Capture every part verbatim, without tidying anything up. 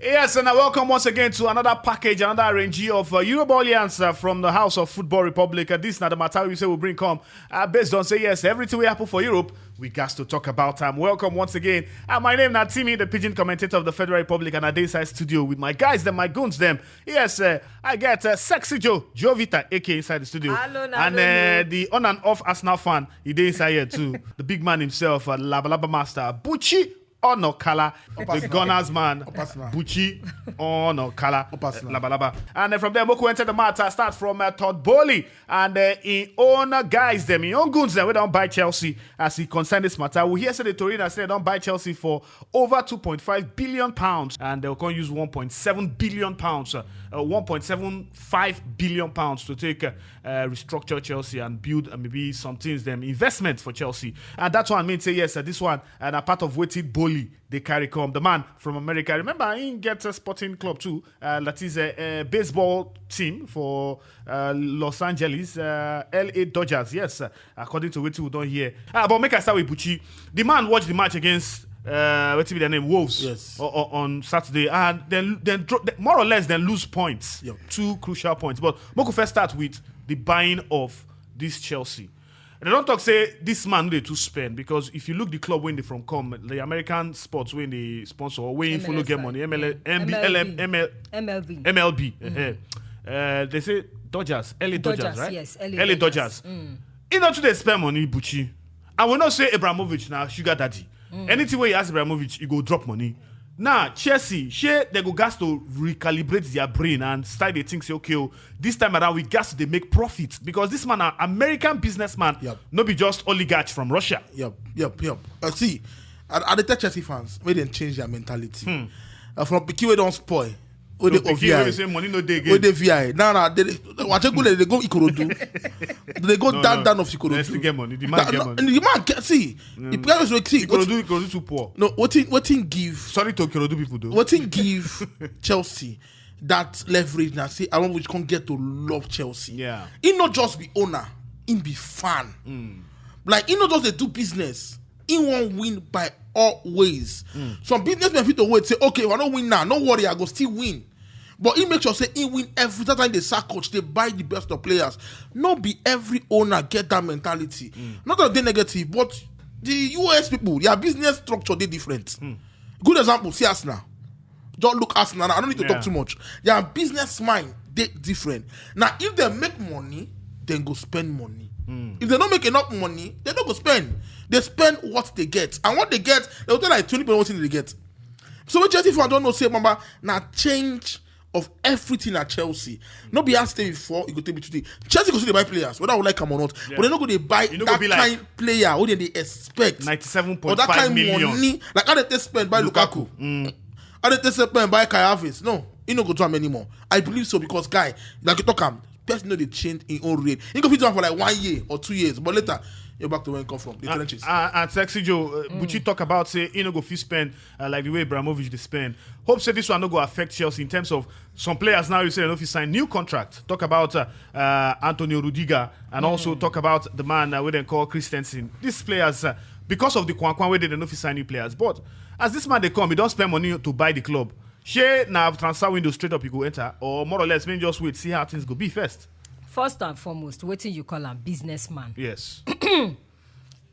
Yes, and I welcome once again to another package, another arrangee of uh, Euroball answer from the House of Football Republic. Uh, this is not the matter we say we bring come. Uh, based on say yes, everything we happen for Europe, we got to talk about time. Welcome once again. Uh, my name is Timi, the pigeon commentator of the Federal Republic, and I dey inside studio with my guys, them, my goons, them. Yes, uh, I get uh, Sexy Joe, Joe Vita, A K inside the studio. Hello, na and hello. Uh, the on and off Arsenal fan, he dey inside here too. The big man himself, uh, Labalaba Master, Buchi Onokala, the Gunners man, Opasna. Buchi Onokala, Opasna. Labalaba. And uh, from there, Moku enter the matter, start from uh, Todd Bowley and uh, in own uh, guys, them, in own goons, them, we don't buy Chelsea as he concern this matter. We hear say the Torino say they don't buy Chelsea for over two point five billion pounds and they'll come use one point seven billion pounds, uh, uh, one point seven five billion pounds to take uh, uh, restructure Chelsea and build uh, maybe some things, them investment for Chelsea. And that's why I mean say yes, uh, this one and a part of waiting Bowley they carry come. The man from America, remember, he gets a sporting club too. Uh, that is a, a baseball team for uh, Los Angeles, uh, L A Dodgers. Yes, uh, according to what we don't hear. Uh, but make I start with Buchi. The man watched the match against uh, what be their name, Wolves. Yes. O- o- on Saturday, and then then dro- more or less then lose points, Yep. Two crucial points. But Moku first start with the buying of this Chelsea. And I don't talk say this man they to spend because if you look the club when they from come, the American sports when they sponsor or when follow get M L S I. money, M L M B, M L B. M L, M L B. M L B. Uh-huh. Uh, they say Dodgers, L A Dodgers, Dodgers, right? Yes, L A L A Dodgers. Dodgers. You know today spend money, Buchi. And we not say Abramovich now sugar daddy. Anything where you ask Abramovich, you go drop money. Now Chelsea, share they go gas to recalibrate their brain and start they think say okay, oh, this time around we gas to they make profit because this man an American businessman, Yep. No be just oligarch from Russia. Yep, yep, yep. Uh, see, I, I dey tell Chelsea fans, make dem change their mentality. Uh, from pikin wey don spoil, wey dey Pikin wey O V I, say money no dey wey again. dey V I. Now, now they dey Wachegule, they go Ikorodu, they go No, down no. down of Ikorodu. Let's still get money. The man get That- money. The man can see. The players will see. What, Ikorodu, Ikorodu too poor. No, wetin wetin give Sorry to Ikorodu people though. Wetin give Chelsea that leverage now? See, I want we can get to love Chelsea. Yeah. He not just be owner, he be fan. Like he not just dey do business. He won't win by all ways. Some businessmen fit to wait say, okay, if I don't win now, no worry, I go still win. But he make sure say he win every time they sack coach, they buy the best of players. Not be every owner get that mentality. Not that they negative, but the U S people, their business structure they different. Good example, see Arsenal. Don't look Arsenal. I don't need to Yeah. Talk too much. Their business mind they different. Now, if they make money, then go spend money. If they don't make enough money, they don't go spend. They spend what they get, and what they get, they will tell like twenty percent what they get. So when Chelsea fans don't know say, mama, now change of everything at Chelsea. No be asked before, you go take me today. Chelsea go see they buy players, whether I would like them or not. But they not go they buy You no go that be like- kind player what they expect. Ninety-seven Or that point five kind million. Money, like how they take spend buy Lukaku. How they take spend buy Kai Havertz. No, he no go do am anymore. I believe so because guy, like you talk am, person no dey change in own rate. He go fit do am for like one year or two years, but later you're back to where you come from. The trenches. Uh, and Sexy Joe, uh, Buchi talk about say he no go fit spend uh, like the way Abramovich dey spend. Hope say this one no go affect Chelsea in terms of some players now you say they no fit sign new contract. Talk about uh, uh, Antonio Rudiger and also talk about the man uh, we then call Christensen. These players, uh, because of the Kwan Kwan way they no fit sign new players, but as this man they come, he don't spend money to buy the club. Shey na transfer window straight up you go enter, or more or less, make just wait, see how things go be first. First and foremost, wetin you call am businessman. Yes.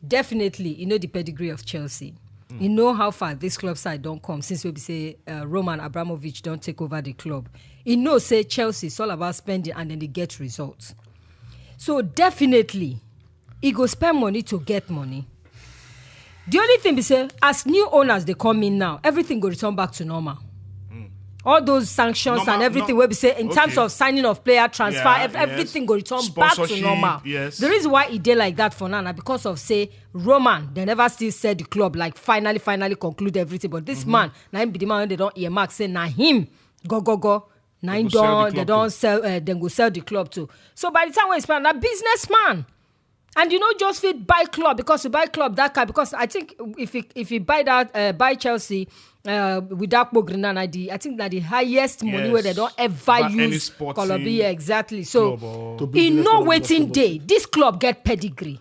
Definitely, you know the pedigree of Chelsea. You know how far this club side don't come since we be say uh, Roman Abramovich don't take over the club. You know say Chelsea is all about spending and then they get results. So definitely, he go spend money to get money. The only thing be say, as new owners they come in now, everything go return back to normal. All those sanctions Normal, and everything no- will be say in terms okay. Of signing of player transfer, Yeah, ev- yes. Everything go return back to Sponsorship, normal. Yes. The reason why he did like that for now na because of say Roman, they never still said the club like finally, finally conclude everything. But this man, now him be the man they don't earmark say na him go go go. Na him go sell the don they club don't too. Sell uh, then go sell the club too. So by the time we spend na businessman. And you know just fit buy club because you buy club that kind because I think if you if you buy that uh, buy Chelsea uh, with that program now, na the I think that the highest money Yes. Where they don't ever But any use sporting Colombia exactly. So club or- To be in the no Colombia waiting football. Day, this club get pedigree.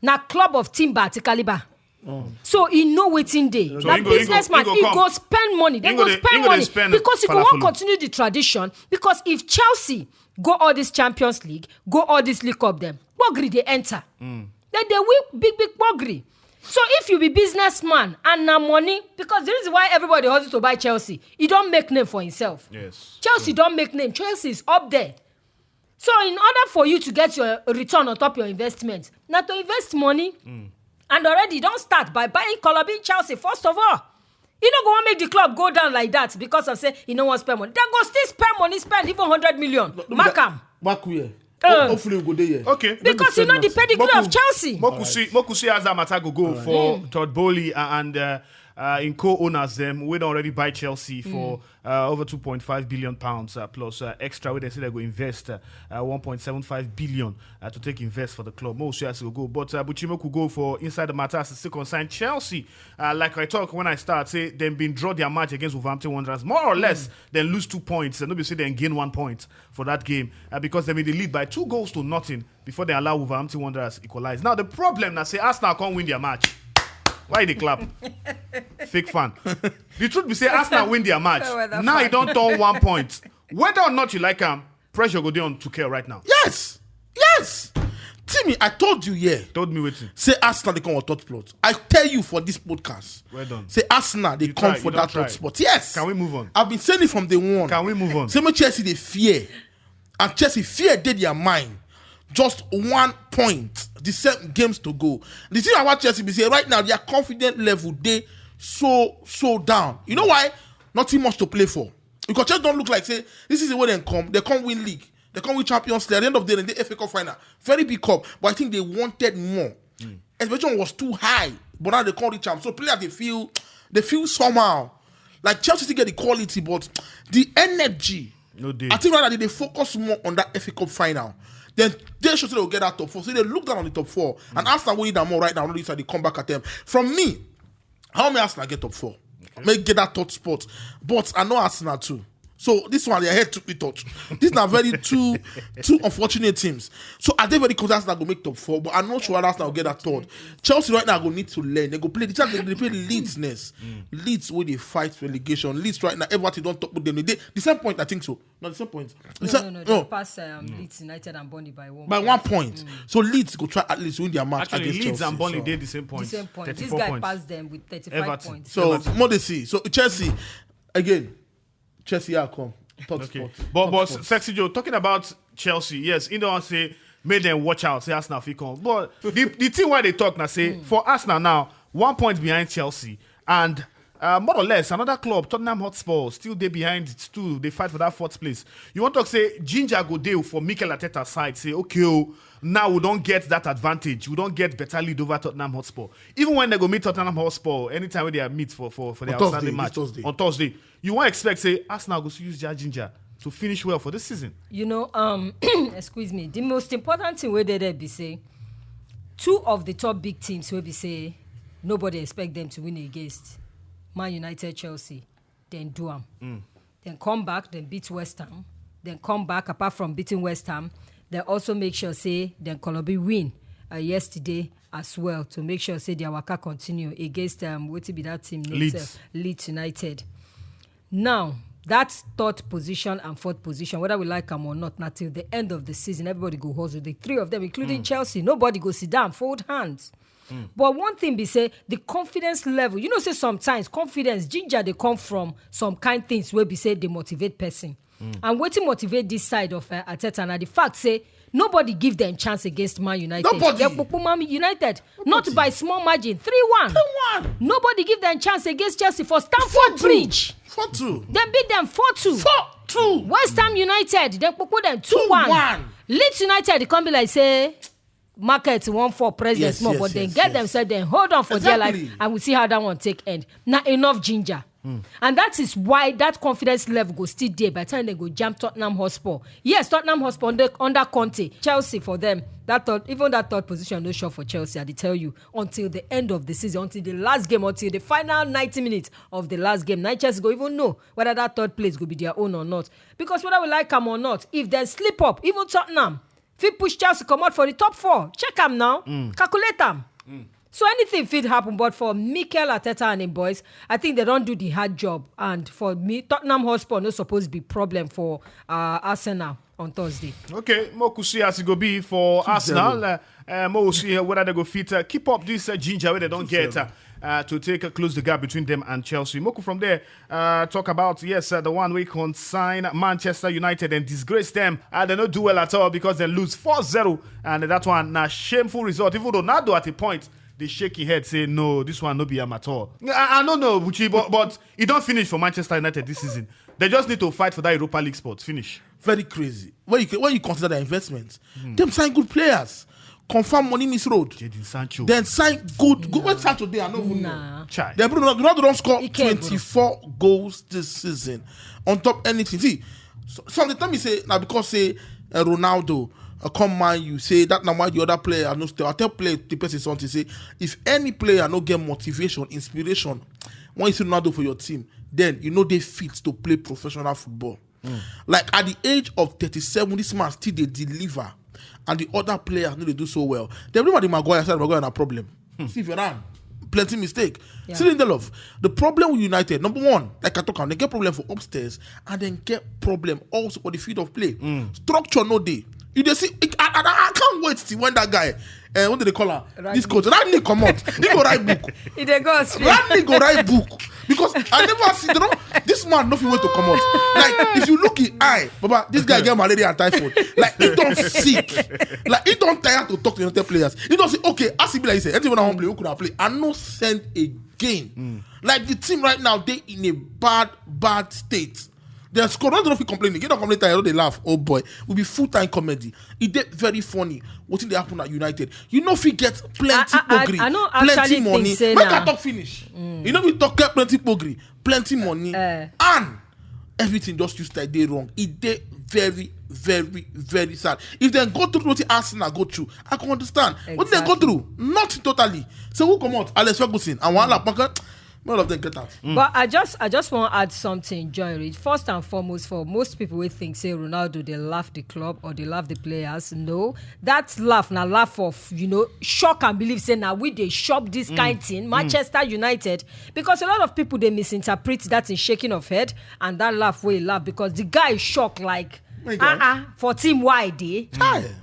Now club of timber at caliber. So he know wetin dey. So na businessman, he go spend money. They go spend money because he go wan continue the tradition. Because if Chelsea go all this Champions League, go all this League Cup, dem gbogri dey enter. Then they win big big gbogri. So if you be businessman and na money, because the reason why everybody hustle to buy Chelsea, e don make name for himself. Yes. Chelsea don make name. Chelsea is up there. So in order for you to get your return on top your investment, na to invest money. And already don start by buying Colobin Chelsea first of all. You no go wan make the club go down like that because of say you no wan spend money. Dem go still spend money, spend even hundred million. Mark am. Back where? Uh, Hopefully we go there. Yeah. Okay. Because you know the pedigree of Chelsea. Mokusi, Mokusi as that matter go go for Todd Bowley and uh, uh, in co-owners them we don already buy Chelsea for uh, over two point five billion pounds uh, plus uh, extra where they say they go invest uh, uh, one point seven five billion uh, to take invest for the club. Most years go go, but uh, Buchimoku go for inside the matter as it still concern Chelsea. Uh, like I talk when I start, say them been draw their match against Wolverhampton Wanderers more or less, then lose two points. And nobody say then gain one point for that game uh, because they been the lead by two goals to nothing before they allow Wolverhampton Wanderers equalize. Now the problem now say Arsenal can't win their match. Why they clap? Fake fan. The truth be say Arsenal win their match. Now you don't turn one point. Whether or not you like him, pressure go dey on Tuchel right now. Yes. Yes. Timmy, I told you here. Told me wetin. Say Arsenal they come on top plot. I tell you for this podcast. Well done. Say Arsenal they You come try, for you don't that try. Top spot. Yes. Can we move on? I've been saying it from day one. Can we move on? Say me Chelsea they fear. And Chelsea fear did their mind. Just one point. The same games to go. The thing about Chelsea be say right now their confident level they so so down. You know why? Nothing much to play for. Because Chelsea don't look like say this is the way they come. They come win league. They come win Champions League. At the end of the day, they F A Cup final. Very big cup. But I think they wanted more. Expectation was too high. But now they can't reach them. So players they feel they feel somehow. Like Chelsea still get the quality, but the energy. No dey. I think right now they focus more on that F A Cup final. Then they should say they will get that top four. So they look down on the top four. And Arsenal will need them more right now. All these are the comeback at them. From me, how many Arsenal get top four? May get that third spot. But I know Arsenal too. So this one, their head took me touch. These are very two two unfortunate teams. So I dey very confident Arsenal go make top four, but I'm not sure Arsenal will get that third. Chelsea right now go need to learn. They go play the chance they play Leeds next. Leeds wey dey fight relegation. Leeds right now, Everton don top with them. They, the same point, I think so. Not the same point. The No, same, no, no. They pass um, Leeds United and Burnley by one. By one point. So Leeds go try at least win their match Actually, against Leeds Chelsea. and Burnley So- did the same point. The same point. This thirty-four guy points. Passed them with thirty-five Everton. Points. So Modesty. So Chelsea again. Chelsea, yeah, come. Top Okay. spot. But Top but spot. Sexy Joe talking about Chelsea, yes, you know say make them watch out, say Arsenal fit come. But the the thing why they talk now say for Arsenal now one point behind Chelsea and uh, more or less another club Tottenham Hotspur still dey behind it too. They fight for that fourth place. You want to say Ginger go deal for Mikel Arteta side say okay oh now we don't get that advantage. We don't get better lead over Tottenham Hotspur. Even when they go meet Tottenham Hotspur anytime when they are meet for for for their On Thursday, outstanding this match Thursday. On Thursday, you won't expect say Arsenal go still use their Ginger to finish well for this season. You know, um, excuse me. The most important thing wey dey there be say two of the top big teams wey be say nobody expect them to win against, Man United, Chelsea, then do am. Then come back, then beat West Ham. Then come back, apart from beating West Ham, they also make sure say then Colombia win uh, yesterday as well to make sure say their waka continue against um, what be that team name Leeds. Sef? Leeds United. Now that third position and fourth position, whether we like them or not, not till the end of the season, everybody go hustle. The three of them, including Chelsea, nobody go sit down, fold hands. But one thing be say the confidence level. You know, say sometimes confidence, ginger, they come from some kind things where be say they motivate person. And what to motivate this side of uh, Arteta now the fact say nobody give them chance against Man United. Nobody. They popo Man United not by small margin, three one. Three one. Nobody give them chance against Chelsea for Stamford Bridge. Four two. Dem beat them four two. Four two. West Ham United, dem popo them two one. Two one. Leeds United come be like say market one four press them Yes, small, yes, but then yes, get yes. themselves then hold on for their life, Exactly. And we see how that one take end. Now enough ginger. And that is why that confidence level go still there by the time they go jam Tottenham Hotspur. Yes, Tottenham Hotspur under, under Conte, Chelsea for them. That third, even that third position no sure for Chelsea. I dey tell you until the end of the season, until the last game, until the final ninety minutes of the last game. Now Chelsea go even know whether that third place go be their own or not. Because whether we like them or not, if they slip up, even Tottenham fit push Chelsea come out for the top four. Check them now, calculate them. So anything fit happen, but for Mikel Arteta and him boys, I think they don't do the hard job. And for me, Tottenham Hotspur no suppose be problem for uh, Arsenal on Thursday. Okay, Moku see as it go be for Arsenal. Uh, uh, Mo will see whether they go fit uh, keep up this uh, ginger where they don't get uh, uh, to take uh, close the gap between them and Chelsea. Moku from there uh, talk about yes uh, the one we consign Manchester United and disgrace them. Uh, they don't do well at all because they lose four zero, and that one na shameful result. Even Ronaldo at a point they shake his head say no, this one no be am at all. I, I don't know, Buchi, but but it don't finish for Manchester United this season. They just need to fight for that Europa League spot. Finish. Very crazy. When you when you consider the investments, mm. Them sign good players, confirm money miss road. Jadon Sancho. Then sign good. Nah. Good when Sancho they are not even nah. Chai. They Bruno Ronaldo don't score twenty-four goals this season. On top anything. See, so, so the time you say now because say uh, Ronaldo. Uh, come man, you say that now why the other player no still. I tell play the person something say if any player no get motivation, inspiration, when you see Ronaldo for your team, then you know they fit to play professional football. Mm. Like at the age of thirty-seven, this man still they deliver, and the other players no they do so well. Then everybody Maguire said Maguire na problem. Hmm. See if you run, plenty mistake. Yeah. See the love. The problem with United, number one, like I talk, they get problem for upstairs and then get problem also for the field of play. Mm. Structure no day. You they see, it, I, I, I can't wait to when that guy, uh, what do they call her? This coach, Rangnick come out. He go write book. He dey go astray. Rangnick go write book. Because I never see they don't, this man no fit wait to come out. Like if you look in eye, Baba, this guy get malaria and typhoid. Like he don't sick. Like he don't tire to talk to the players. He don't say okay. As he be like he said, anyone I want play, who could I play? I no send again. Mm. Like the team right now, they in a bad bad state. They score. Don't don't complain. You don't complain. They laugh. Oh boy, will be full time comedy. It did very funny. What thing they happen at United? You know if you get plenty I, I, pogri, I, I plenty money. Make now. I talk finish. Mm. You know we talk get plenty pogri, plenty money, uh, and everything just used to day wrong. It did very, very, very sad. If they go through what Arsenal go through, I can understand. Exactly. What they go through, not totally. So who come out? Alex Ferguson and one mm. All of them get out. Mm. But I just, I just want to add something, John Reed. First and foremost, for most people, we think say Ronaldo they laugh the club or they laugh the players. No, that laugh now laugh of you know shock and believe. Say now we they shop this mm. kind thing, mm. Manchester United, because a lot of people they misinterpret that in shaking of head and that laugh we laugh because the guy is shocked like uh-uh, for team Y D,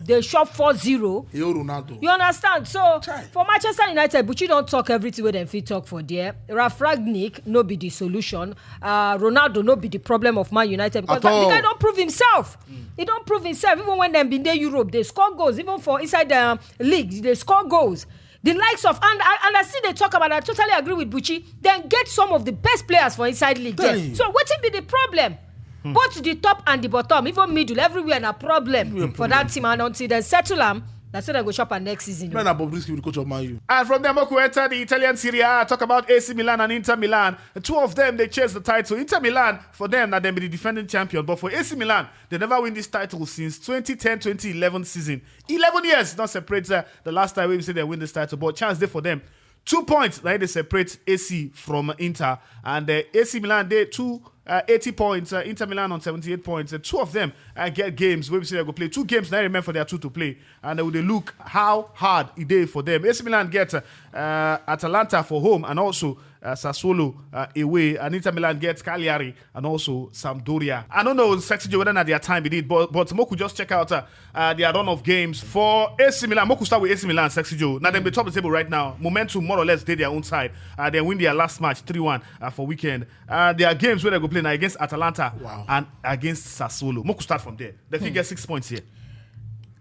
they shop four zero. You understand? So Chai. For Manchester United, but you don't talk everything where them fit talk for there. Ralf Rangnick no be the solution. Uh, Ronaldo no be the problem of Man United because that, the guy don't prove himself. Mm. He don't prove himself. Even when them been there Europe, they score goals. Even for inside the um, league, they score goals. The likes of and and I see they talk about. I totally agree with Buchi. Then get some of the best players for inside league. There. So what be the problem? Hmm. Both the top and the bottom, even middle, everywhere na problem for that team. And until they settle them, that's what I go shop and next season. Man, Bobrisky, the coach of Man U. And from there, Moku enter the Italian Serie A. Talk about A C Milan and Inter Milan. The two of them they chase the title. Inter Milan for them now they be the defending champion, but for A C Milan they never win this title since twenty ten twenty eleven season. Eleven years not separate uh, the last time we say they win this title, but chance there for them. Two points now they separate A C from Inter and uh, A C Milan they two uh, eighty points, uh, Inter Milan on seventy-eight points. Uh, two of them uh, get games where we say they go play two games. Now I remember for their two to play, and uh, they look how hard it is for them. A C Milan get uh, uh, Atalanta for home and also uh, Sassuolo uh, away, and Inter Milan get Cagliari and also Sampdoria. I don't know, Sexy Joe, whether not their time it is, but but Moku just check out uh, uh, their run of games for A C Milan. Moku start with A C Milan, Sexy Joe. Now them the top of the table right now. Momentum more or less they their own side. Uh, they win their last match three one uh, for weekend. Uh, their games where they go play now against Atalanta wow. and against Sassuolo. Moku start from there. They think hmm. get six points here.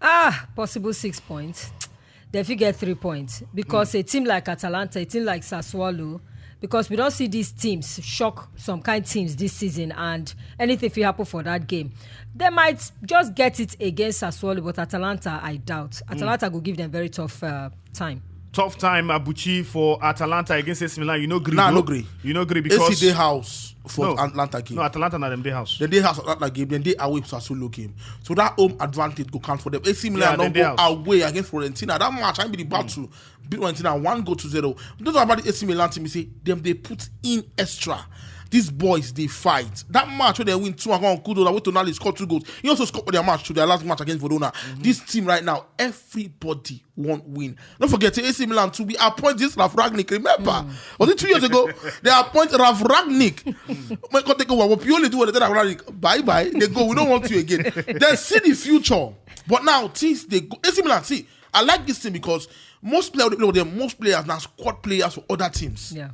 Ah, possible six points. They fit get three points because mm. a team like Atalanta, a team like Sassuolo, because we don't see these teams shock some kind teams this season, and anything fit happen for that game. They might just get it against Sassuolo, but Atalanta, I doubt. Atalanta mm. will give them very tough uh, time. Tough time, Abuchi, for Atalanta against A C Milan. You know, agree. Nah, no agree. You know, agree because A C Day house for no. Atlanta game. No, Atlanta na them day house. The day house Atlanta game, then they away for Sassuolo game. So that home advantage go count for them. A C Milan yeah, don't go house. Away against Fiorentina. That match I be the battle. Mm. Beat Fiorentina one goal to zero. Don't talk about the A C Milan team. You see them they put in extra. These boys dey fight. That match wey dem win two one, Kudo, wey Tonali score two goals. He also scored for their match to their last match against Verona. This team right now, everybody wan win. Don't forget say A C Milan too, we appoint this Ralf Rangnick. Remember, was it two years ago? They appoint Ralf Rangnick. When come take over, what Pioli do when they tell Ralf Rangnick, "Bye bye, they go. We don't want you again." Then see the future. But now things they go. A C Milan, see, I like this thing because most players wey dey play with them, most players now squad players for other teams. Yeah.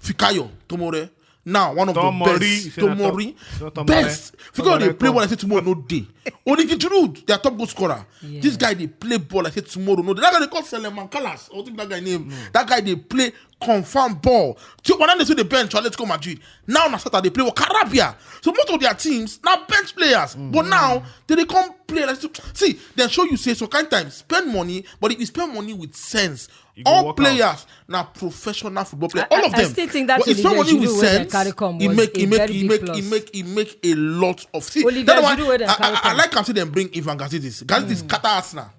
Fikayo Tomori, now one of Tomori, the best. say na Tomori, Tom-, not Tomori, best. Fikayo dey Tomori play come. Well. I say tomorrow no day. Only Giroud, their top goal scorer. Yeah. This guy dey play ball. I say tomorrow no day. That guy they call Seleman Kalas. What that guy name? That guy they play confirm ball. So when they say the bench, Atletico Madrid. Now na Saturday play with Carabia. So most of their teams now bench players. But now they, they come play like, see, they show you say so kind time spend money, but if you spend money with sense, You go all work players now professional football players. I- All I- of I them. still think that But if Olivier someone with Giroud wey dem sense, carry come he was make a he make very he big make plus. he make he make a lot of, see. Olivier That's why Giroud wey dem I, carry I, I come. Like am say dem bring Ivan Gazidis. Gazidis scatter Arsenal.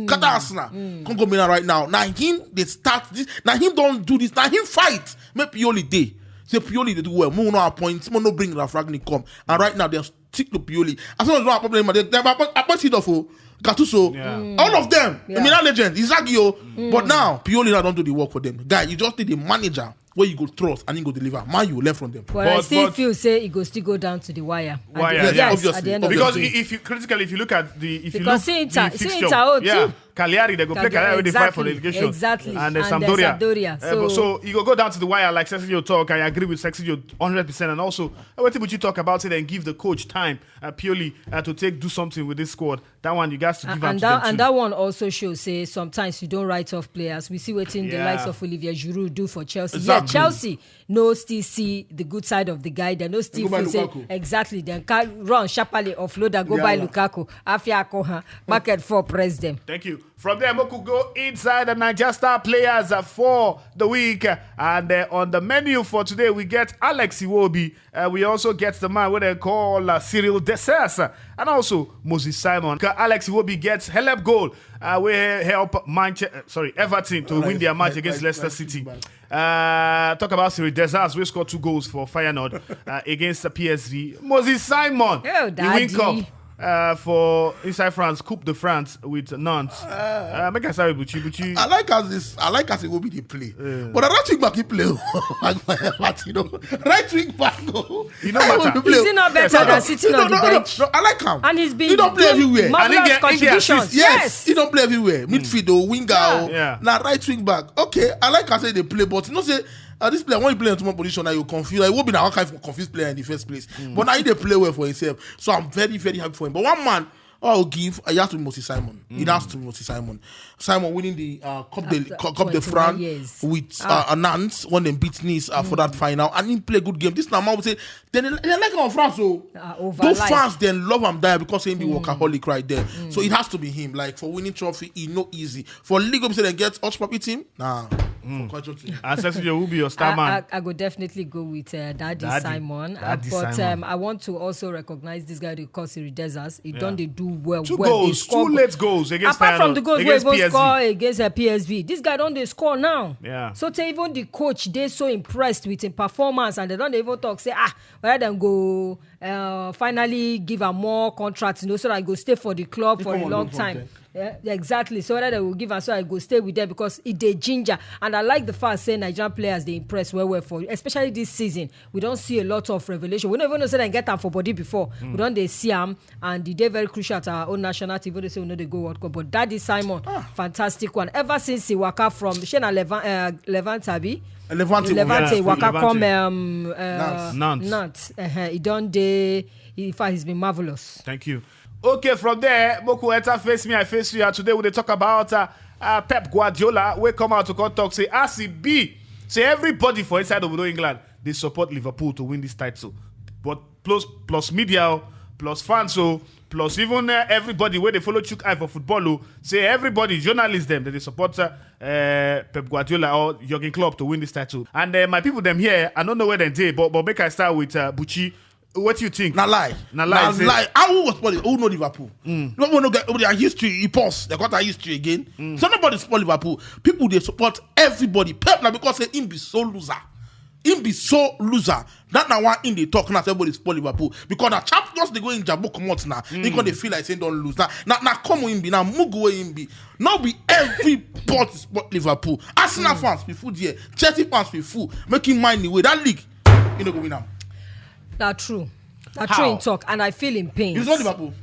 Scatter Arsenal. Come go Milan right now. Now him they start this. Now him don't do this. Now him fight. Make Pioli dey. Say Pioli they do well. Mo no appoint. Mo no bring Ralf Rangnick come. And right now they stick to Pioli. As long as no problem, they they appoint appoint Seedorf, oh, Gattuso, Yeah. all of them. Yeah. Milan legend, Inzaghi, oh. But now Pioli now don't do the work for them. Guy, you just need a manager where you go trust and he go deliver. Man, you learn from them. But I But- still but- feel say it go still go down to the wire. At Wire, the, yeah. Yes, Obviously, at the end of Because the day. If you critically, if you look at the if Because you see look Inter- the see fixture, Inter out yeah, too. Cagliari, they go play Cagliari, Cagliari with the fight for Exactly, relegation. exactly. And then And then Sampdoria. Sampdoria, Uh, but so- so you go go down to the wire like Sergio talk. I agree with Sergio hundred percent. And also, uh, what would you talk about it and give the coach time, uh, Pioli, uh, to take do something with this squad? That one you guys to give And, out and to that them and too. That one also shows say sometimes you don't write off players. We see wetin the Yeah. Likes of Olivier Giroud do for Chelsea. Exactly. Yeah, Chelsea no still see the good side of the guy. They no still Go buy feel say Lukaku. Exactly. Then can run sharply offload and go buy Yala. Lukaku. Afia Koha market for president. Thank you. From there, Moku go inside the Niger Star players, uh, for the week. Uh, and, uh, on the menu for today, we get Alex Iwobi. Uh, we also get the man what they call, uh, Cyril Dessers. Uh, and also Moses Simon. Uh, Alex Iwobi gets help goal. Uh, we help Manchester, sorry, Everton to win their match Right, against right, Leicester right, City. right. Uh, talk about Cyril Dessers. We scored two goals for Feyenoord, uh, against the P S V. Moses Simon. Oh, He win daddy. cup. Uh, for inside France, Coupe de France with Nantes. Uh, make I start with Buchi. Buchi. I like as this. I like as it will be the play. But I don't think back he play. But you know, right wing back. Oh. You know I matter. will be play. Is it not better No, than no, sitting no, on the no, no, bench? No, I like him. And he's been He don't play doing everywhere. marvelous And he get- he get contributions. assist. Yes, Yes. He don't play everywhere. Midfield, oh, winger, Yeah. oh. Yeah. Now right wing back. Okay, I like I say they play, but you know say, uh, this player when you play in too much position, now you confuse. Like, what be now kind of confused player in the first place? But now he dey play well for himself, so I'm very very happy for him. But one man I'll give, uh, he has to be Moses Simon. It has to be Moses Simon. Simon winning the, uh, Cup de After Cup de twenty-one France years. With, uh, Nantes when they beat Nice, uh, for that final, and he play good game. This now man will say then they, they like him on France, so Uh, over those life. Fans then love him die because he be workaholic right there. So it has to be him. Like for winning trophy, he no easy. For league, we say they get hush puppy team. Nah, for culture team. And Sergio will be your star I, man. I, I go definitely go with, uh, Daddy, Daddy. Simon. Uh, Daddy but Simon. Um, I want to also recognize this guy, they call Cyril Dessers. He Yeah. don't they do well. Two Well, they goals, score two goal- late goals against Apart from Feyenoord, the goals we against even P S V. Score against, uh, P S V, this guy don't they score now. Yeah. So to even the coach, they so impressed with him performance, and they don't even talk say, ah, whether them go, uh, finally give a more contract, you know, so that I go stay for the club for a come on long loan from time. there. Yeah, exactly. So whether they will give am, so I go stay with them because it dey ginger. And I like the fact say Nigerian players they impress well well for, especially this season. We don't see a lot of revelation. We don't even know say they get am for body before. We don't they see am, and they dey very crucial to our own national team. Even they say we know they go World Cup, but Daddy Simon, fantastic one. Ever since he waka from Shena Levant, uh, Levant Abi, Levante. Levante Yeah, waka Levante. Come um, uh, Nantes. Nantes. Uh, he don't dey. In fact, he's been marvelous. Thank you. Okay, from there, Moku enter face me, I face you. And today we dey talk about, uh, uh, Pep Guardiola. We come out to come talk say as he be, say everybody for inside of England they support Liverpool to win this title. But plus plus media, oh, plus fans, oh, plus even, uh, everybody where they follow Chuck Eye for football, oh, say everybody, journalists them, that they support, uh, uh, Pep Guardiola or Jurgen Klopp to win this title. And, uh, my people them here, I don't know where they dey, but but make I start with, uh, Buchi. What do you think? Na lie. Na lie, Na say- lie. How, who was supporting? Who know Liverpool? No, no, no, their history. He paused. They got their history again. So nobody support Liverpool. People they support everybody. Pep now because say him be so loser. Him be so loser. That na why him dey talk now say everybody spoil Liverpool, because na Champions League wey him jabo comot now. Him come dey feel like say him don lose. Na na na come him be, na mugu wey him be. No be everybody spoil Liverpool. Arsenal fans we full there, Chelsea fans we full. Make him mind the way that league, you no go win am. Na true. Na true. How? Im talk, and I feel im pain. You support Liverpool?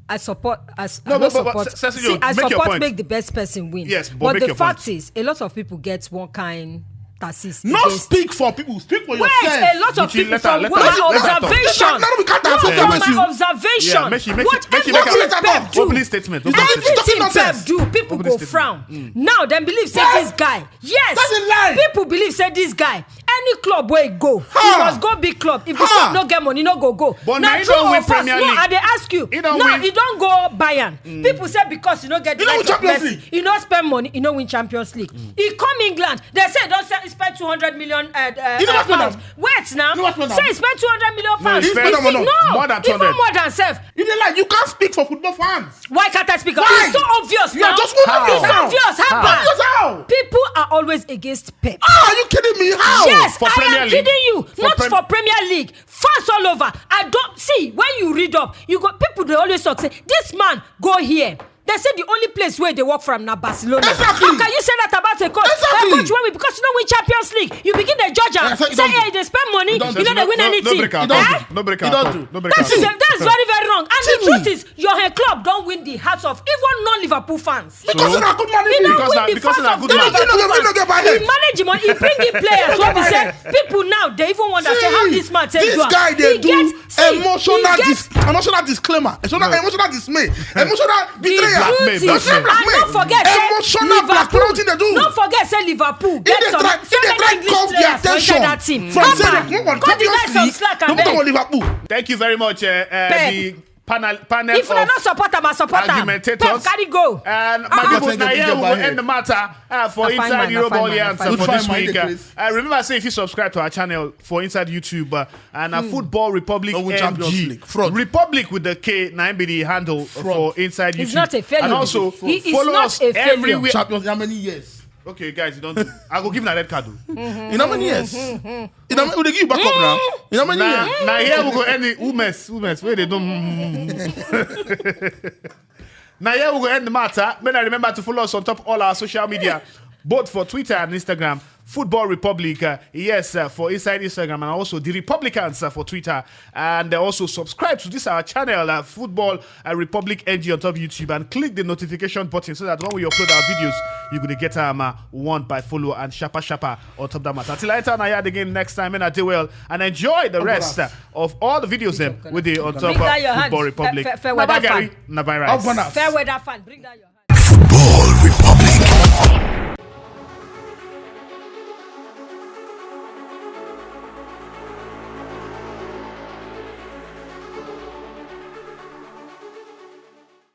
I support as No, I but- no but- but support. Cecily, See, I make your support point. Make the best person win. Yes, but but make the your fact point. Is, a lot of people get one kind tactics. No Against speak for people. Speak for Wait, yourself. a lot of Which you people let from her- let my her- let her talk. observation. Let her- let her- No, let her- from let her- my observation. Yeah, make she- make What she- make she make her- everything Pep do, Opening people statement. go Opening Everything statement. Pep do, people go frown. Now dem believe say this guy. Yes, That's a lie. People believe say this guy. Any club wey go, he Ha! must go big club. If the Ha! club no get money, no go go. But Na na him true don win or false? Premier No, League. I dey ask you. He don No, win. He don go Bayern. People say because he no get the He no likes win of Champions Messi, League. He no spend money, he no win Champions League. He come England. They say he don se- spend two hundred million uh, uh, He never spend pounds. am. Wait now. He never spend am. Say he spend two hundred million pounds. He spend am or not? No, More than even two hundred. More than self. You dey lie. You can't speak for football fans. Why can't I speak? Why? It's so obvious You now. are just It's so obvious. How? Obvious how? People are always against Pep. Ah, are you kidding me? How? Yes, For I Premier am League. Kidding you. For Not Prem- for Premier League. Fans all over. I don't see when you read up. You go. People they always talk say this man go here. They say the only place where they work from now Barcelona. Exactly. How can you say that about a coach? Exactly. A coach when we because you don't win Champions League, you begin the judge am. Yeah, so you Say don't hey, do- they spend money, You don't you know do- they win no, anything. No break out. You don't Eh? do- No break You out. don't do- No break That out. is a, that's very very wrong. And the Timmy. Truth is, your head club don't win the hearts of even non-Liverpool fans. Because of that good money. He don't Because- win the because fans of that of good the money. Liverpool Because of fans. that good money. He manage him. He bring in players. What we say, people now they even wonder say how this man take This do am. Guy they He do get- see, emotional he get- dis emotional disclaimer, emotional, emotional dismay, emotional betrayal. Blackmail, Beauty. blackmail. And don't forget say Emotional Liverpool. blackmail. Wetin they do? Don't forget say Liverpool If get they some try, if so they many try English curve their players for attention inside that team. from say Papa, they won come the Champions guys some League, slack no and matter then what Liverpool. Thank you very much, uh, uh, Pep. The panel panel If una of no support am, I support am. Argumentators. Pep carry go. And my Ah. people, now here we go end the matter uh, for I find Inside mine, I Europe find all mine, I and find for mine. this Find mine, week. Uh, please. Uh, remember, say if you subscribe to our channel for Inside YouTube uh, and uh, Football Republic No win Champions M G, League. Fraud. Republic with the K, nine be the handle for Inside YouTube. He's not a failure. And also He is follow not us a failure. Everywhere. Champions, how many years? Okay, guys, you don't. Do. I go give that red card. Though. In how many years? In how many, will they give you back up now? In how many Now, years? Now here we go end the women's women's where they don't. Now here we go end the matter. May I remember to follow us on top all our social media, both for Twitter and Instagram. Football Republic, uh, yes, uh, for inside Instagram and also the Republicans uh, for Twitter, and uh, also subscribe to this our channel, uh, Football uh, Republic N G on top YouTube, and click the notification button so that when we upload our videos, you gonna get um uh, one by follow and sharper sharper on top that matter. Till I turn around again next time, and I do well and enjoy the rest uh, of all the videos them with the on top Bring down your uh, hand. Football Republic. Fair- fair weather Nabagari, fan. Nabai Rice. Open up. Fair weather fan. Bring down your hand. Football Republic.